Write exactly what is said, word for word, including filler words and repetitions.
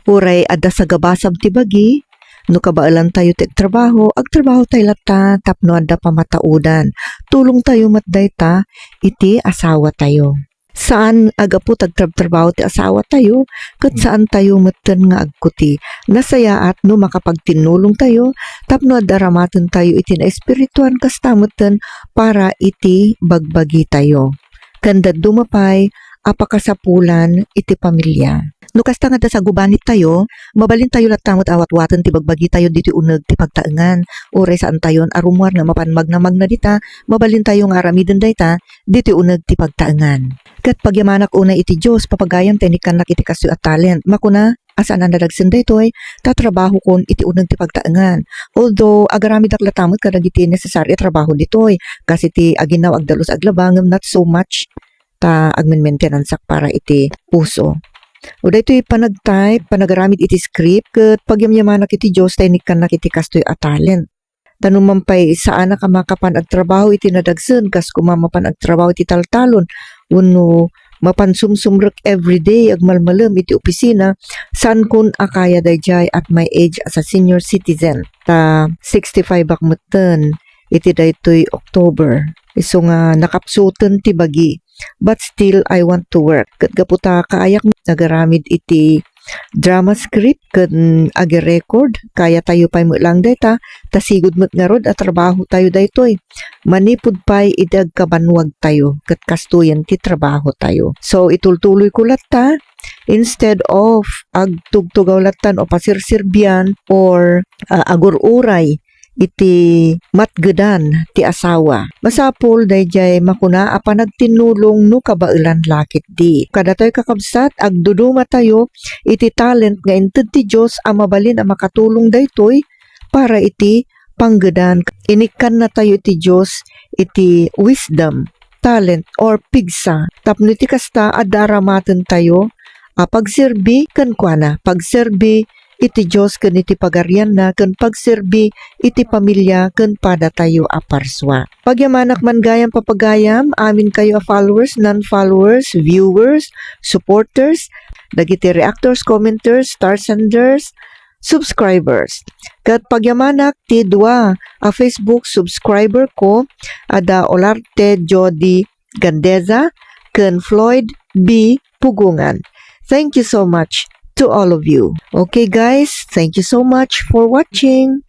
Uray adda sagabasab ti bagi, no kabaelantayo ti agtrabaho, agtrabahotayo latta tapno adda pamataudan. Tulongtayo met dayta iti asawatayo. Saan a gapu ta agtrabtrabaho ti asawatayo, ket saantayo metten nga agkuti. Nasayaat no makapagtinnulongtayo tapno adda aramatentayo iti naespirituan, kasta metten para iti bagbagitayo. Ken dadduma pay a pakasapulan iti pamilya. No kasta nga adda sagubanitayo, mabalintayo latta met a watwaten ti bagbagitayo ditoy uneg ti pagtaengan. Uray saantayon a rummuar nga mapan magnamagna dita, mabalintayo nga aramiden dayta ditoy uneg ti pagtaengan. Ket pagyamanak unay iti Dios, papagayam ta inikkannak iti kastoy a talent. Makuna a saan a nadagsen daytoy, ta trabahokon iti uneg ti pagtaengan. Although, agaramidak latta met kadagiti necessary a trabaho ditoy, kas iti aginnaw, agdalus, aglaba, ngem not so much ta agmenmaintenansak para iti puso. O daytoy panag-type, panagaramid iti script, ket pagyamyamanak iti Dios ta inikkannak iti kastoy a talent. Ta no man pay saanak a makapan agtrabaho iti nadagsen, kas koma mapan agtrabaho iti taltalon, wenno mapan sumsumrek everyday, agmalmalem iti opisina, saankon a kaya daydiay at my age as a senior citizen. Ta sixty-five ak metten iti daytoy October. Isu nga nakapsuten ti bagi. But still, I want to work. Ket gapu ta kaayak nagaramid iti drama script ken agi-record, kayatayo pay met lang dayta, ta sigud met ngarud a trabahotayo daytoy. Manipud pay iti agkabanwagtayo, ket kastoyen ti trabahotayo. So, itultuloyko latta, instead of agtugtugaw latta no pasirsirbian or, ah, agur-uray iti matgedan ti asawa. Masapul daydiay makuna a panagtinnulong no kabaelan la ketdi. Kadatoy, kakabsat, agdudumatayo iti talent nga inted ti Dios a mabalin a makatulong daytoy para iti panggedan. Inikkannatayo iti Dios iti wisdom, talent, or pigsa. Tapno iti kasta, adda aramatentayo a pagserbi kenkuana, pagserbi iti Dios ken iti pagarianna, ken pagserbi iti pamilya ken padatayo a parsua. Pagyamanak man gayam, papagayam, aminkayo a followers, non-followers, viewers, supporters, dagiti reactors, commenters, star senders, subscribers. Ket pagyamanak ti dua a Facebook subscriber ko, a da Olarte Jody Gandeza ken Floyd B Pugungan. Thank you so much to all of you. Okay, guys, thank you so much for watching.